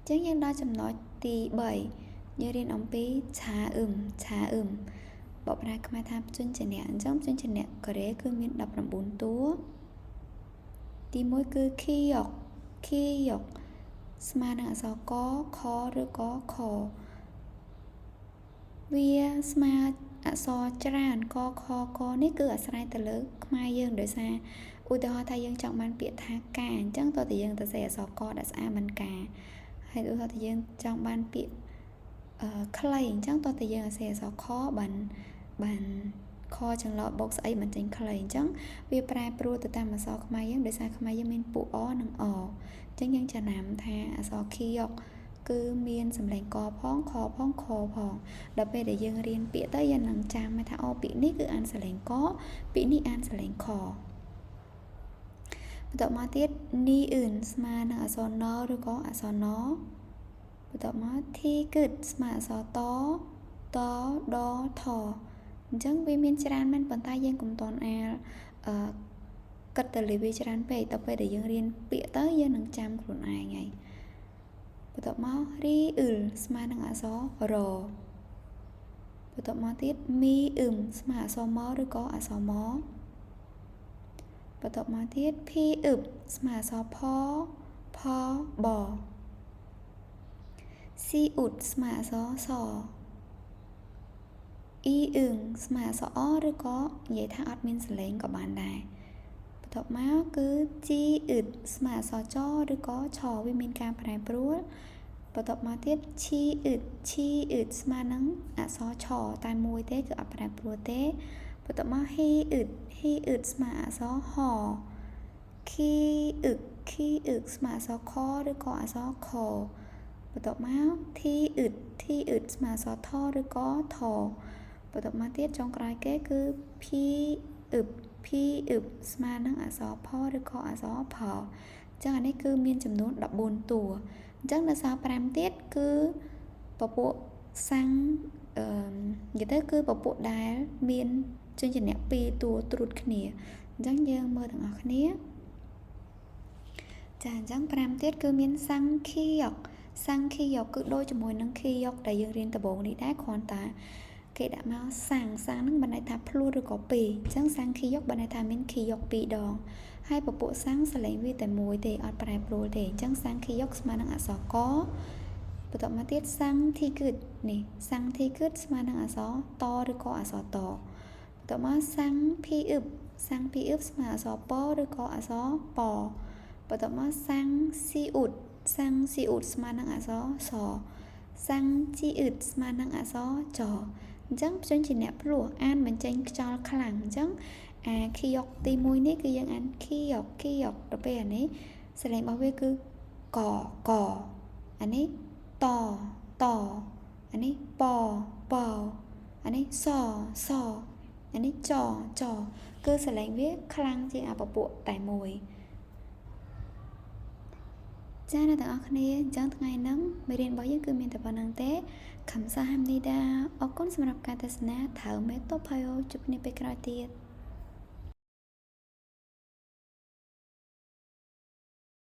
ចឹងយើងដល់ចំណុចទី3យើងរៀនអំពីឆាអឹមឆាអឹមបកប្រែខ្មែរថាព្យញ្ជនៈអញ្ចឹងព្យញ្ជនៈកូរ៉េគឺមាន19តួទី1គឺខីយ៉ុកខីយ៉ុកស្មើនឹងអក្សរកខឬក៏ខវាស្មើអក្សរច្រើនកខកនេះគឺអាស្រ័យទៅលើខ្មែរយើងដោយសារឧទាហរណ៍ថាយើងចង់បានពាក្យថាការអញ្ចឹងតើតើយើងទៅសេអក្សរកដាក់ស្អាតមិនការហើយឧទាហរណ៍ថាយើងចង់បានពាក្យអឺខ្លីអញ្ចឹងតើតើយើងអាសេអក្សរខបានបានខចង្លោតបូកស្អីមិនចេញខ្លីអញ្ចឹងវាប្រែប្រួលទៅតាមអក្សរខ្មែរយើងដោយសារខ្មែរយើងមានពួកអនិងអអញ្ចឹងយើងចំណាំថាអក្សរខៀកគឺមានសម្លេងកផងខផងខផងដល់ពេលដែលយើងរៀនពាក្យទៅយើងនឹងចាំថាអូពាក្យនេះគឺអានសម្លេងកពាក្យនេះអានសម្លេងខបន្ទាប់មកទៀតនីអ៊ឺនស្មើនឹងអក្សរណឬក៏អក្សរណបន្ទាប់មកធីគឹតស្មើអក្សរតតដថអញ្ចឹងវាមានច្រើនមែនប៉ុន្តែយើងកុំតន់អាលអឺគិតទៅលើវាច្រើនពេកដល់ពេលដែលយើងរៀនពាក្យទៅយើងនឹងចាំខ្លួនឯងហើយបន្ទាប់មករីអ៊ឹលស្មើនឹងអក្សររបន្ទាប់មកទៀតមីអ៊ឹមស្មើអក្សរមឬក៏អក្សរមបន្ទាប់មកទៀតភីអ៊ឹបស្មើអក្សរផផបស៊ីអ៊ុតស្មើអក្សរសអ៊ីអ៊ឹងស្មើអក្សរអឬក៏និយាយថាអត់មានសលេងក៏បានដែរបន្ទាប់មកគឺជីអ៊ឹតស្មើអក្សរចឬក៏ឆវាមានការប្រែប្រួលបន្ទាប់មកទៀតឈីអ៊ឹតឈីអ៊ឹតស្មើនឹងអក្សរឆតែមួយទេគឺអត់ប្រែប្រួលទេបន្ទាប់មកហ៊ីអ៊ឹតហ៊ីអ៊ឹតស្មើអក្សរហខីអ៊ឹកខីអ៊ឹកស្មើអក្សរខឬក៏អក្សរខបន្ទាប់មកធីអ៊ឹតធីអ៊ឹតស្មើអក្សរថឬក៏ថបន្ទាប់មកទៀតចុងក្រោយគេគឺភីអ៊ឹបភីអ៊ឹបស្មើនឹងអក្សរផឬក៏អក្សរផអញ្ចឹងអានេះគឺមានចំនួន14តួអញ្ចឹងនៅសល់5ទៀតគឺពពួកសាំងអឺនិយាយទៅគឺពពួកដែលមានជនជាអ្នក2តួត្រួតគ្នាអញ្ចឹងយើងមើលទាំងអស់គ្នាចាអញ្ចឹង5ទៀតគឺមានសាំងខៀកសាំងខៀកគឺដូចជាមួយនឹងខៀកដែលយើងរៀនដំបូងនេះដែរគ្រាន់តែគេដាក់មកសាំងសាំងហ្នឹងបានន័យថាភ្លោះឬក៏ពីរអញ្ចឹងសាំងខៀកបានន័យថាមានខៀក2ដងហើយពពួកសាំងសលេងវាតែមួយទេអត់ប្រែប្រួលទេអញ្ចឹងសាំងខៀកស្មើនឹងអក្សរកបន្ទាប់មកទៀតសាំងធីគឹតនេះសាំងធីគឹតស្មើនឹងអក្សរតឬក៏អក្សរតបន្ទាប់មកសាំងភីអ៊ឹបសាំងភីអ៊ឹបស្មើអក្សរពឬក៏អក្សរពបន្ទាប់មកសាំងស៊ីអ៊ុតសាំងស៊ីអ៊ុតស្មើនឹងអក្សរសសាំងជីអ៊ឹតស្មើនឹងអក្សរចអញ្ចឹងព្យញ្ជនៈភ្លោះអានបញ្ចេញខ្យល់ខ្លាំងអញ្ចឹងអាខៀកទី1នេះគឺយើងអានខៀកខៀកដល់ពេលអានេះសលេងរបស់វាគឺកកអានេះតតអានេះពពអានេះសសអានេះចចគឺសលេងវាខ្លាំងជាងអាពពួកតែមួយចាអ្នកទាំងអស់គ្នាអញ្ចឹងថ្ងៃហ្នឹងមេរៀនរបស់យើងគឺមានតែប៉ុណ្្នឹងទេខំសាហាំនីដាអរគុណសម្រាប់ការទស្សនាថៅមេតូផាយ៉ូជួបគ្នាពេលក្រោយទៀត។